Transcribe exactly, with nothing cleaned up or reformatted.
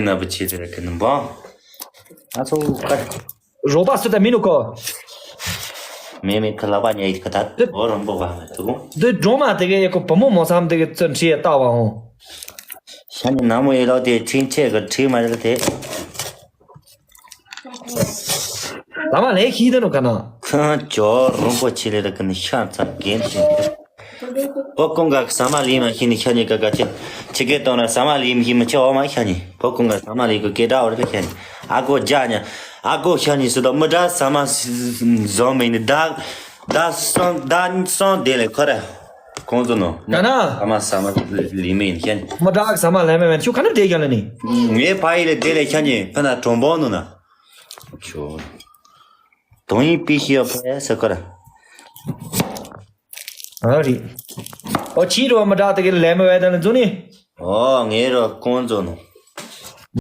ན་བུ་ཆེ་དེ་ར་གི་ནི་བང་། ཨ་ཚོ་ཀ། རོགས་པ་སུ་དང་མི་ནུ་ཀོ། མེ་མེ་ཁ་ལག་པ་ཉལ་ཡི་ཁ་ད་འོ་རོང་པོ་བ་མ་ཐུག་འདི་སྒྲོལ་མ་དེ་གའི་ཡེ་ཀོ་བུ་མོ་མོ་སམ་དེ་གའི་བཙོན་ཁྲིད་ཡེ་ལྟ་བ་འོང་། ཤ་ནི་ནང་མོ་ཡེ་ལོ་དེ་ཁྲིན་ཆེ་གི་ཁྲིད་མ་རེད་དེ། ལ་མ་ལས་ཤི་དེ་ནོ་ག་ན། ཁོང་ཅོ་རོང་པོ་ཆེ་ལེ་ར་གི་ནི་ཤ་ཚ་རྒན་ཆེ། པོ་ཀུང་ག་ས་མ་ལི་མ་ཤི་ནི་ཤ་ཉི་ཀ་ཀ་ཆེ། ཆི་ཀེ་ཏོང་ན་ས་མ་ལི་མ་ཤི་མ་ཆེ་འོ་མ་ཤ་ཉི། པོ་ཀུང་ག་ས་མ་ལི་གི་ཀེ་ཏྲ་འོ་རེ་ཤ་ཉི། ཨ་ཀོ་ཇ་ཉ། ཨ་ཀོ་ཤ་ཉི་སི་དོ་མི་དྲ་ས་མ་ཟོ་མི་ནི་ད། ད་སོང་ད་སོང་དེ་ལེ་ཁོ་ར། ཁོང་ཚོ་ནོ། ག་ན། ས་མ་ས་མ་ལི་མི་ཤ་ཉི། མི་དྲ་ས་མ་ལི་མ་མེན་ཁྱོད་ག་ན་དེ་ག་ལ་ནི། ངའི་ཕ་ཡི་ལེ་དེ་ལེ་ཤ་ཉི་ཕ་ན་གྲོང་པོ་ནོ་ན། ཁྱོད། དོང་ཡིག་པི་ཤི་ཡོ་ཕེ་ས་ཁོ་ར། ཨ་རི། ཨོ་ཆི་རོ་མ་དྲག་དེ་གི་ལས་མ་བས་ད་ནི་རྫུན་ནི། ཨོ་ངའི་རོ་ཀོང་རྫུན་ནོ།